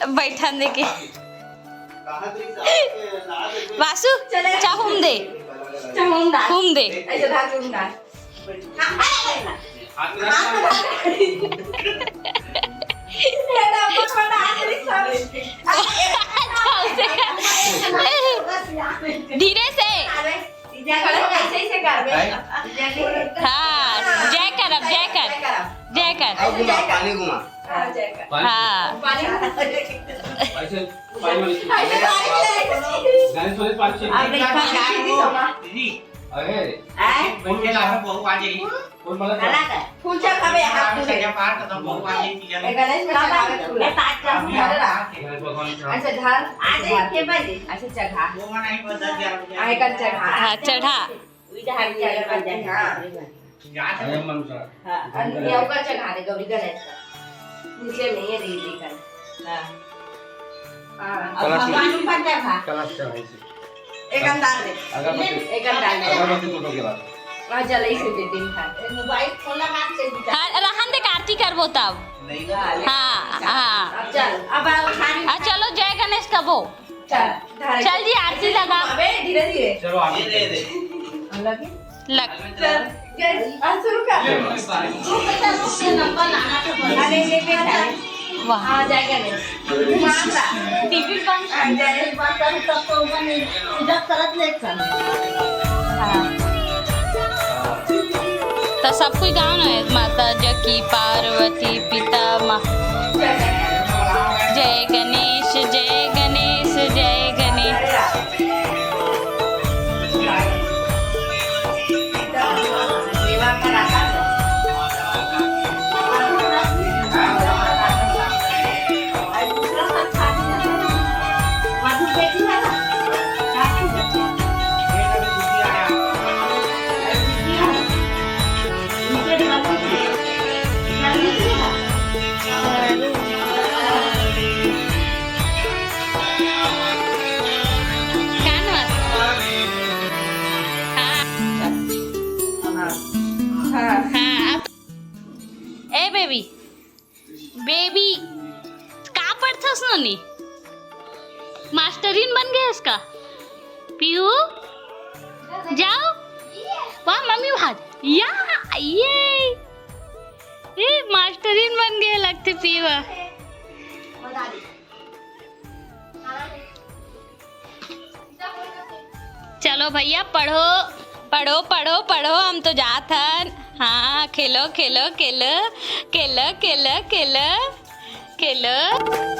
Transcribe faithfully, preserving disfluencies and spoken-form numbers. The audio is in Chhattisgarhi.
बैठन दे के। वासु, चहुम दे। चहुम डाल। हुम दे। ऐसे धार चुम डाल। धीरे से। हाँ, जय कर, अब जय कर, जय कर। पानी घुमा। हाँ। फूल चढ़ावे, हाथ फूले। गणेश में चढ़ावे फूल। अच्छा, झाल। अच्छा, चढ़ा। हाँ, चढ़ा। हाँ, और ये ओकर चढ़ा दे गौरी गणेश का। नीचे में ये दे दी कर। हाँ। हाँ, अब कलश में। भगवान ऊपर चढ़ा। कलश चढ़ाई से। एक अंदाज दे। अगरबत्ती। एक अंदाज दे। अगरबत्ती तो के बाद। हाँ, चल, इसे दे दिन भर। मोबाइल खोला हाथ से। हाँ, रहन दे, आरती करबो तब। हाँ, हाँ। अब चल, अब आ, चलो, जय गणेश कबो। चल, धारे चल जी, आरती लगा। अबे, धीरे धीरे। चलो, आरती दे दे। लग। चल, जय, आज शुरू कर। अरे, ये भी है। वाह। हाँ, जय गणेश। माता। टिकट बंद। हाँ, जय। माता, तब तो ऊपर नहीं, पूजा करत ले चल। हाँ। तो सब कोई गाँव में माता जकी पार्वती पिता मा-, जय गणेश, जय गणेश, जय गणेश। ए बेबी, बेबी, का पढ़थस नोनी? मास्टरिन बन गए इसका। पीहू, जाओ। वाह, मम्मी भाग। या, ये। ए, मास्टरिन बन गए लगथे पीहू। चलो भैया, पढ़ो, पढ़ो, पढ़ो, पढ़ो, हम तो जात हन। हाँ, खेलो, खेलो, खेलो, खेलो, खेलो, खेलो, खेलो।